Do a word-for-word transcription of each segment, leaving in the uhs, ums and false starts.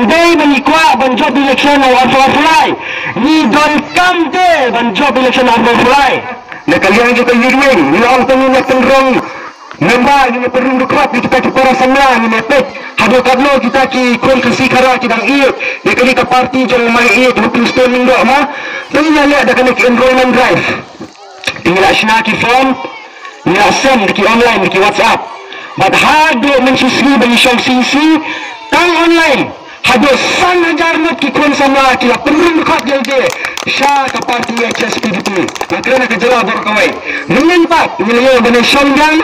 Dei ba ngi kwah ban jop election ha u arphew arphew lai. Ngi donkam te ban jop election ha u arphew arphew lai. Na ka liang jong ka youth wing, ngi ong te ngin ïa pynrung member, ngin ïa pynrung dkhot ïa kita ki para samla, ngin ïa peit haduh katno kita ki khun Khasi Khara ki dang ïeit ïa kane ka party jong u Maieit Hopingstone Lyngdoh ma. Te ngin ïa leh da kane ka enrollment drive. Te ngi la shna ki form, ngi la send da ki online, da ki WhatsApp. Bad haduh mynshisngi ba ngi shong shisngi, tang online, haduh san hajar ngut ki khun samla ki la pynrung dkhot ïalade sha ka party H S P D P. Nga kren ha ka jylla baroh kawei. Mynnin pat ngi la ïoh donation biang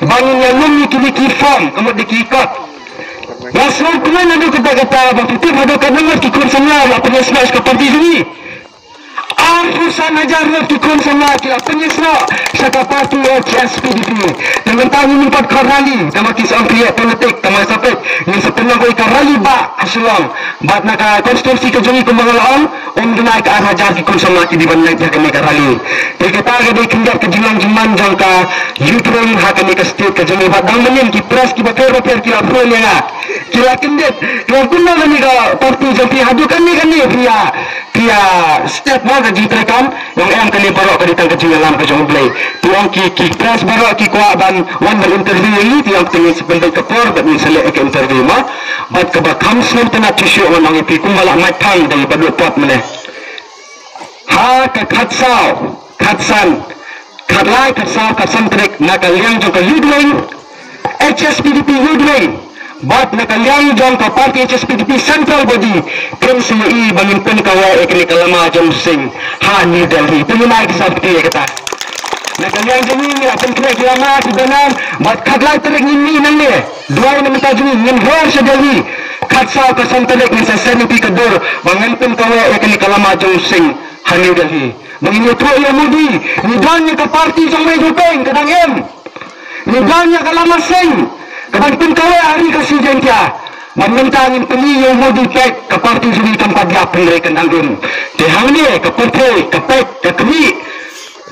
ba ngin ïalum ïa kine ki form, ka mut da ki kot. Nga sngewkmen haduh katta katta ba phi tip haduh katno ngut ki khun samla la pynïasnoh sha ka party jong ngi. Arphew san hajar ngut ki khun samla ki la pynïasnoh sha ka party H S P D P. Te mynta ngin ym pat khot rally, tangba ki sa ong khriat politik, tangba sa peit, ngin sa pynlong ïa ka rally bah ha Shillong. Bad na ka constituency ka jong ngi kumba nga la ong, ym duna ïa ka ar hajar ki khun samla ki dei ban leit ha kane ka rally. Te kata ka dei khyndiat ka jinglong jingman jong ka youth wing ha kane ka state ka jong ngi. Bad dang mynnin ki press kiba pher bapher ki la phone ïa nga, ki la kyndit, ki la ong kumno kane ka party jong phi haduh kane kane phi ïa phi ïa step ma ka jingtreikam. Nga ong em, kane baroh ka dei tang ka jingïalam ka jong U Blei. Te ong ki, ki press baroh ki kwah ban wan ban interview ïa ngi, te ong te ngin sa pynbeit ka por bad ngin sa leh ïa ka interview ma. Bad kaba kham sngewtynnat shuh shuh ngan ong ïa phi kumba la mait phang da i Bah Duh Pop mynne. Ha ka khatsaw, khatsan, khatlai, khatsaw, khatsan tarik na ka liang jong ka youth wing, H S P D P youth wing, bad na ka liang jong ka party H S P D P central body, phin sa ïohi ba ngin pynkawei ïa kane ka lama jong u Sing ha New Delhi. Te ngin ai ki safety ïa kata. Na ka liang jong ngi ngi la pynkhreh ki lama ki banner, bad khatlai tarik ngin mih nangne. Duwai na mynta jong ngi ngin rung sha Delhi. Khatsaw khatsan tarik ngin sa send ïa phi ka dur ba ngin pynkawei ïa kane ka lama jong u Sing ha New Delhi. Ba ngin ïathuh ïa u Modi, ngi don ïa ka party jong u Modi peng ka dang im. Ngi don ïa ka lama Sing ka ban pynkawei ha ri Khasi Jaiñtia. Bad mynta ngin pyni ïa u Modi peit ka party jong ngi kam pat ïap, hynrei kan dang im. Te hangne ka pyrthei ka peit ka khmih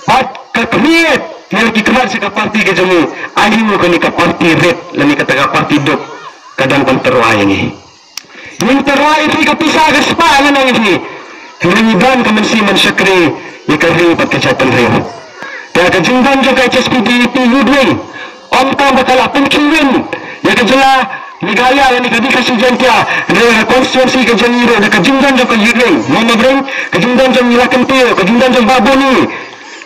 bad ka khmih ïa ki khmat sha ka party ka jong ngi. Aïu kane ka party rit lane kata ka party duk ka dang ban tyrwa ïa ngi. Ngin tyrwa ïa phi ka pisa ka spah, ngan ong ïa phi. Hynrei ngi don ka mynsiem ban shakri ïa ka ri bad ka jaitbynriew. Te ka jingdon jong ka H S P D P youth wing, ym tang ba ka la pynkhih win ïa ka jylla Meghalaya lane ka ri Khasi Jaiñtia, hynrei ka constituency ka jong ngi ruh da ka jingdon jong ka youth wing, Mama Bring, ka jingdon jong ngi La Kyntiew, ka jingdon jong Bah Boni,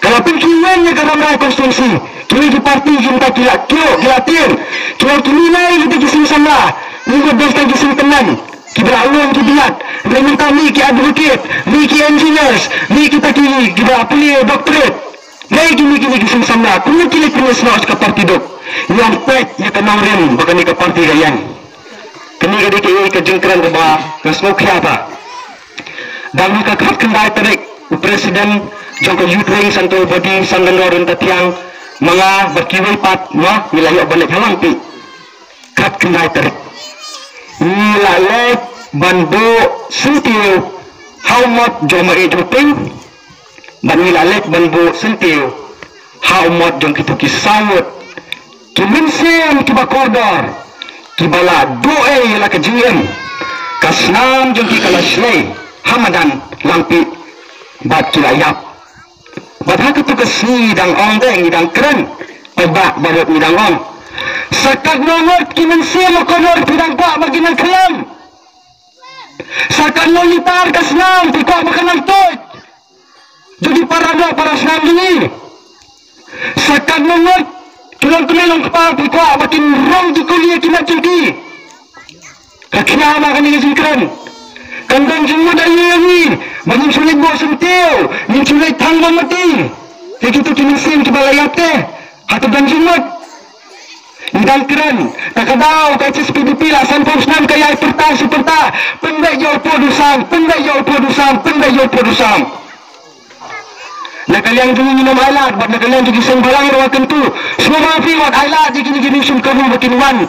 ka la pynkhih win ïa ka Rambrai constituency. Kine ki party ki mynta ki la kiew, ki la tieng. Ki la, kine nai kita ki seng samla, ngi ngut dei kita ki seng tymmen, kiba la long ki biat. Hynrei mynta mih ki advocate, mih ki engineers, mih kita ki, kiba la pule doctorate. Dei kine, kine ki seng samla, kumno ki leit pynïasnoh sha ka party duk? Ïa peit ïa ka nongrim ba kane ka party ka ïeng. Kane ka dei ka, ka jingkren kaba nga sngewkhia ba dang ha ka khatkhyndai tarik u president jong ka youth wing central body Sandon Ryntathiang, ma nga bad kiwei pat ma ngi la ïoh ban leit ha Langpih. Khatkhyndai tarik ngi la leit ban buh syntiew ha u mot jong u Maieit Hoping, bad ngi la leit ban buh syntiew ha u mot jong kito ki saw ngut ki mynsiem kiba kordor, kiba la duh ei ïa la ka jingim. Ka snam jong ki ka la shlei ha madan Langpih bad ki la ïap. Bad ha kato ka sngi ngi dang ong te ngi dang kren, paidbah baroh ngi dang ong, sa katno ngut ki mynsiem ba kordor phi dang kwah ba kin nang khlem? Sa katno litar ka snam phi kwah ba kan nang tuid? Jong ki para doh para snam jong ngi. Sa katno ngut ki longkmie longkpa phi kwah ba kin rung ki kuli ïa ki met jong ki? Ka khia ma kane ka jingkren. Kan don jingmut aïu ïa ngi ba ngin shu leit buh syntiew, ngin shu leit thang mombati ïa kito ki mynsiem kiba la ïap te? Hato don jingmut? Ngi dang kren, ta ka daw ka H S P D P la sanphew snem ka ïai pyrta shi pyrta, pynbeit ïa u pud u sam, pynbeit ïa u pud u sam, pynbeit ïa u pud u sam. Na ka liang jong ngi ngim ailad, bad na ka liang jong ki seng bhalang ruh nga kyntu, sngewbha phi wat ailad ïa kine ki nongshun kabu ba kin wan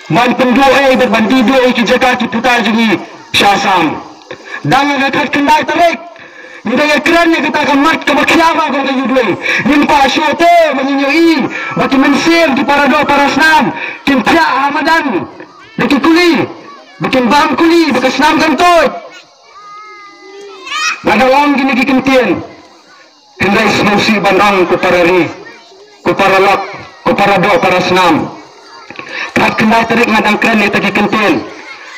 ban pynduh ei bad ban dih duh ei ki jaka ki puta jong ngi sha Assam. Dang ha ka khatkhyndai tarik ngi dang ïakren ïa kata ka mat kaba khia ma ka youth wing. Ngim kwah shuh te ba ngin ïohi ba ki mynsiem, ki para doh para snam kin thiah ha madan da ki kuli. Ba kin bam kuli, ba ka snam kan tuid. Nga da ong kine ki kyntien. Hynrei sngewsih ban ong ko para ri, ko para lok, ko para doh para snam. Khatkhyndai tarik nga dang kren ïa kita ki kyntien.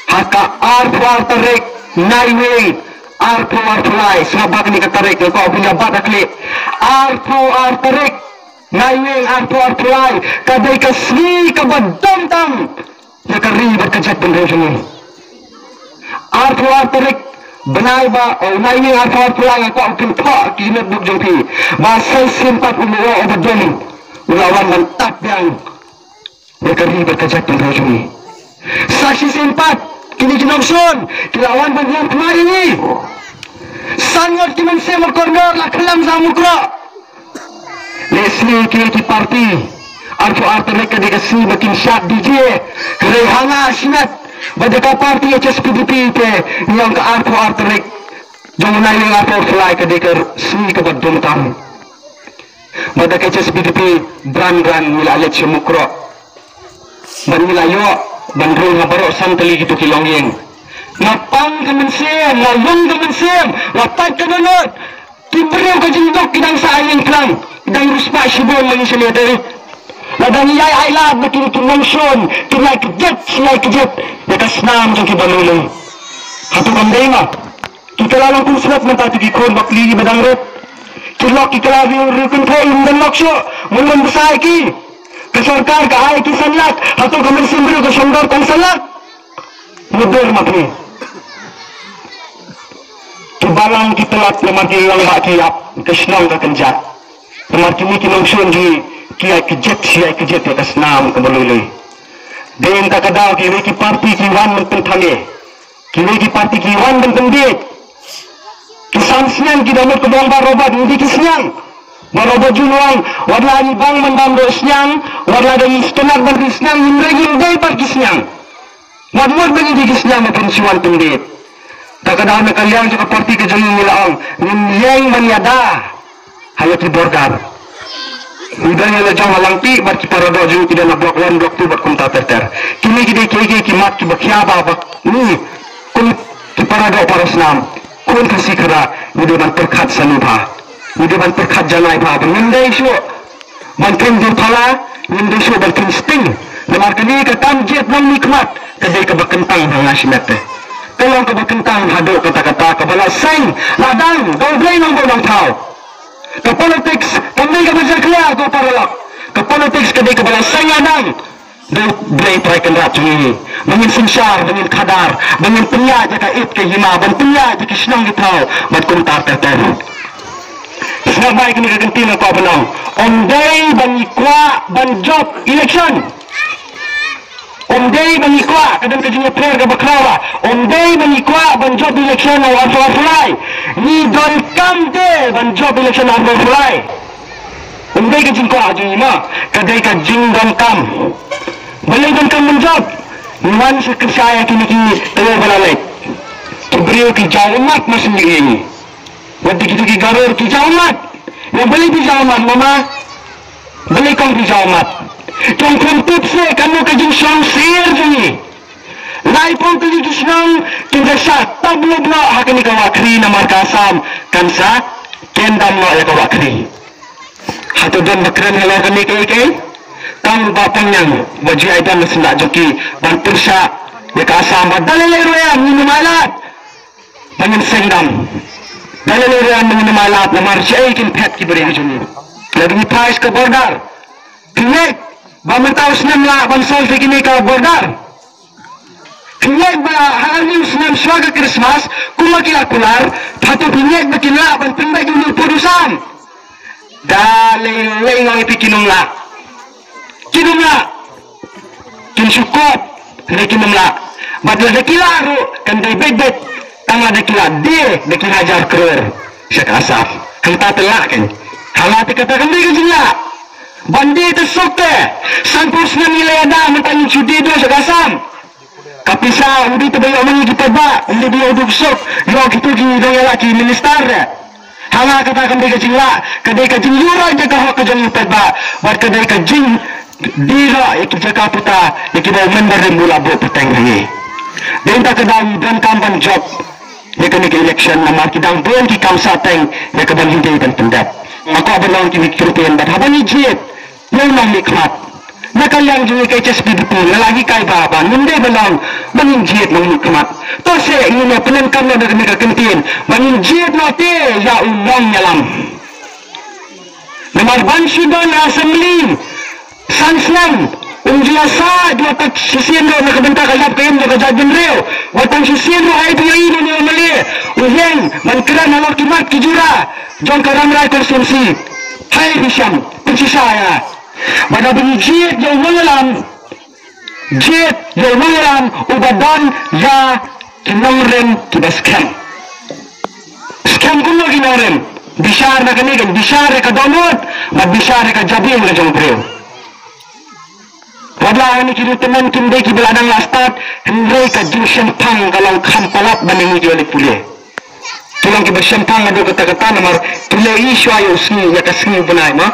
Ha ka arphew ar tarik Naiwieng arphew arphew lai, sngap ba kane ka tarik, nga kwah ban ïa bat ha khlieh. Arphew ar tarik Naiwieng arphew arphew lai ka dei ka sngi kaba dum tam ïa ka ri bad ka jaitbynriew jong ngi. Arphew ar tarik bnai ba, oh, Naiwieng arphew arphew lai, nga kwah u pynthoh ki notebook jong phi ba Sir Sympat u la ong ba dum u la wan ban tap biang ïa ka ri bad ka jaitbynriew jong ngi. Sir Sympat, kine ki nongshun ki la wan ban ïam khmat ïa ngi. San ngut ki mynsiem ha corner la khlem sa mukroh. Lehse kine ki party, arphew ar tarik ka dei ka sngi ba kin shad D J. Hynrei ha nga shimet ba da ka party H S P D P te, ngi ong ka arphew ar tarik jong u Naiwieng arphew arphew lai ka dei ka sngi kaba dum tam. Ba da ka H S P D P bran bran ngi la leit sha mukroh. Ban ngi la ïoh ban rung ha baroh san tylli kito ki longïing. Nga pang ka mynsiem, nga lung ka mynsiem, nga pait ka dohnud. Ki briew ka jingduk ki dang sa ai ïing plang, ki dang riewspah shibun ma ngi sha lade. Lada ngi ïai ailad ba kine ki nongshun kin ïai kjit, kin ïai kjit ïa ka snam jong ki ba lui lui. Hato kam dei ma? Ki kylla long kumsnap mynta, to ki khun bapli kiba dang rit. Ki lok ki kylla riew riew kynthei, ym don lok shuh, mun mun bsa ïa ki. Ka sorkar ka ai ki san lak, hato ka mynsiem briew ka shongdor tang san lak? Mutdur ma phi. Ki balang ki tlot namar ki long ba ki ïap, ka shnong ka kynjat. Namar kine ki nongshun jong ngi ki ïai kjit, ki ïai kjit ïa ka snam kaba lui lui. Dei na kata ka daw kiwei ki party ki wan ban pynthame. Kiwei ki party ki wan ban pynbiej. Ki sam sniang ki da mut ka bong Bah Robert, ym dei ki sniang. Bah Robert jong ngi u ong, wat la ngi bang man bam doh sniang, wat la da ngi sngewtynnat ban ri sniang, hynrei ngim dei pat ki sniang. Wat mut ba ngi dei ki sniang ba phin shu wan pynbiej. Ta ka daw na ka liang jong ka party ka jong ngi, ngi la ong, ngin ïeng ban ïada ha ïa ki border. Ngi don ïa la jong ha Langpih bad ki para doh jong ngi ki don ha block one, block two bad kumta ter ter. Kine ki dei kiei kiei ki mat kiba khia ba, ba ngi kum ki para doh para snam, khun Khasi Khara, ngi dei ban pyrkhat sani bha. Ngi dei ban pyrkhat janai bha ba ngim dei shuh ban kren diphala, ngim dei shuh ban kren sting. Namar kane ka kam jied nongmihkhmat ka dei kaba kyntang ha nga shimet te. Ka long kaba kyntang haduh katta katta, kaba la seng la dang, da U Blei Nongbuh Nongthaw. Ka politics kam dei kaba jakhlia ko paralok. Ka politics ka dei kaba la seng la dang. Dei, dei Trai Kynrad jong ngi ba ngin synshar, ba ngin khadar, ba ngin pynïaid ïa ka ïit ka hima, ban pynïaid ïa ki shnong ki thaw bad kumta ter ter. Sngap bha ïa kane ka kyntien nga kwah ban ong. Ym dei ba ngi kwah ban jop election. Ym dei ba ngi kwah, ka don ka jingïapher kaba khraw ba. Ym dei ba ngi kwah ban jop election ha u arphew arphew lai. Ngi donkam te ban jop election ha u arphew arphew lai. Ym dei ka jingkwah jong ngi ma, ka dei ka jingdonkam. Balei donkam ban jop? Ngi wan sha kyrshan ïa kine ki taïew ba la leit. Ki briew ki jaw ummat ma sngewbha ïa ngi. Wat dei kito ki Garo ki jaw ummat. Ïa balei ki jaw ummat mama? Balei kong ki jaw ummat? Kong kham tip se kano ka jingshong sir jong ngi. Laiphew tylli ki shnong kin sa shah tablo blo ha kane ka wah khri namar ka Assam kan sa kyndam noh ïa ka wah khri. Hato don ba kren halor kane kaei kaei? Tang ba pynïang ba ju ai dam na syndah jong ki ban pyrshah ïa ka Assam ba da lei lei ruh ïa ngin ym ailad ba ngin seng dam. Da lei lei ruh ïa ngin ym ailad namar shaei kin phet ki briew jong ngi. Lada ngi phai sha ka border, phi ngeit ba mynta u snem lah ban solve ïa kine ka border? Phi ngeit ba ha arngut snem shuwa ka Christmas, kumba ki la kular, hato phi ngeit ba kin lah ban pynbeit ïa u lupud u sam? Da lei lei nga ong ïa phi kin ym lah. Kin ym lah. Kin shu kot, hynrei kin ym lah. Bad lada ki lah ruh, kan dei beit beit tang lada ki lah die da ki hajar klur sha ka Assam. Hangta te lah kan. Hangta te kata kan dei ka jinglah. Ban die te suk te. Sanphew snem ngi la ïada mynta ngin shu die duh sha ka Assam. Ka pisa ym dei te ba ïoh ma ngi ki paidbah, ym dei ba ïoh u duk suk, ïoh kito ki nongïalam ki minister re. Ha nga kata kam dei ka jinglah, ka dei ka jingïuhroit ïa ka hok ka jong ngi paidbah, bad ka dei ka jingdie ïa ki jaka puta ïa kiba u member rim u la buh pateng ha ngi. Dei ta ka daw ngi donkam ban jop ïa kane ka election namar ki dang bun ki kam sahteng ïa ka ban ïadei ban pyndep. Nga kwah ban long ki victory pen bad haba ngi jied ïa u nongmihkhmat na ka liang jong ngi ka H S P D P nga la hikai ba ba ngim dei ban long ba ngin jied nongmihkhmat. To se ngin ïa pyndonkam noh da kane ka kyntien ba ngin jied noh te ïa u nongïalam. Namar ban shu don ha assembly san snem um ju ïa sah jua tak shisien ruh na ka bynta ka ïap ka im jong ka jaitbynriew. Wat tang shisien ruh ai phi ïohi na U M L A u ïeng ban kren halor ki mat ki jura jong ka Rambrai constituency. Hai phi shem pynshisha ïa ba da ba ngi jied ïa u nongïalam. Jied ïa u nongïalam uba don ïa ki nongrim kiba skhem. Skhem kumno ki nongrim? Bishar na kane kan bishar ïa ka dohnud bad bishar ïa ka jabieng ka jong u briew. Wat la kane ki ruh tymmen kim dei kiba la dang la stad hynrei ka jingshemphang ka long kham palat ban ïa ngi ki leit pule. Ki long kiba shemphang naduh katta katta namar ki la ïohi shuwa ïa u sngi ïa ka sngi u bnai ma.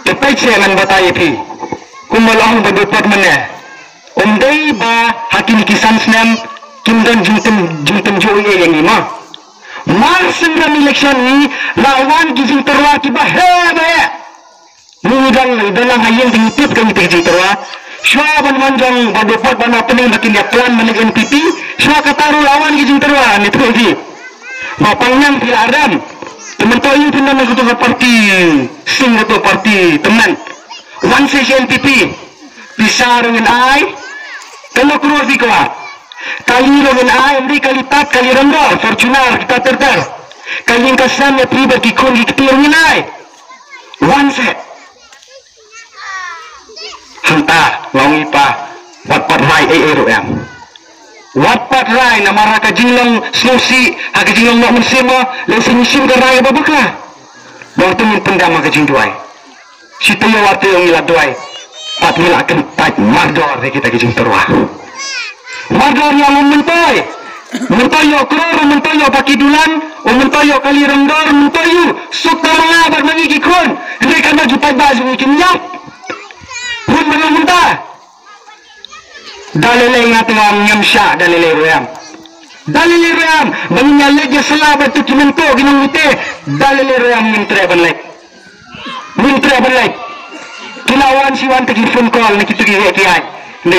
Te peit seh ngan batai ïa phi. Kumba la ong ba dei pat mynne. Ym dei ba ha kine ki san snem kim don jingtym jingtymjuh ïa ngi ma. Mar sngewbha election ngi la wan ki jingtyrwa kiba heh ba heh. Ngi dang dang ha ïing te ngi tip ka ngi te ka jingtyrwa. Shuwa ban wan jong ba dei pat ban opening ba kin ïa plan ban N P P. Shuwa kata ruh la wan ki jingtyrwa ne tru ji. Ba pang ñiang phi la rem. Te mynta ïu phi na kato ka party sing kato party tymmen. Wan se N P P. Pisa ruh ngin ai. Kano kro phi kwah. Kali ruh ngin ai, ym dei kali tat, kali rem dor, Fortuner, kita ter ter. Kali ka sem ïa phi bad ki khun ki kti ruh ngin ai. Wan se. Hangta nga ong ïa phi wat pat rai ei ei ruh em. Wat pat rai namar ha ka jinglong sngewsih ha ka jinglong noh mynsiem mo lehse ngi shim ka rai ba bakla. Ba ngin pyndam ha ka jingduwai. Shi taïew ar taïew ngi la duwai. Pat ngi la kyntait mardor ïa kita ki jingtyrwa. Mardor ïa u myntoi. Myntoi ïoh klur, u myntoi ïoh paki dulan, u myntoi ïoh kali rem dor, u myntoi ïoh suk ta ma nga bad ma ngi ki khun. Hynrei katno ki paidbah jong ngi kin ïap. Hun ba nga mynta. Da lei lei nga tang ngam ngam shah da lei lei ruh em. Da lei lei ruh em ba ngin ïa leit ïa sla bad tu ki myntoi ki nongmihkhmat. Da lei lei ruh em ngim treh ban leit. Ngim treh ban leit. Ki la wan shi wan te ki phone call ne kitu ki wei ki ai. Ne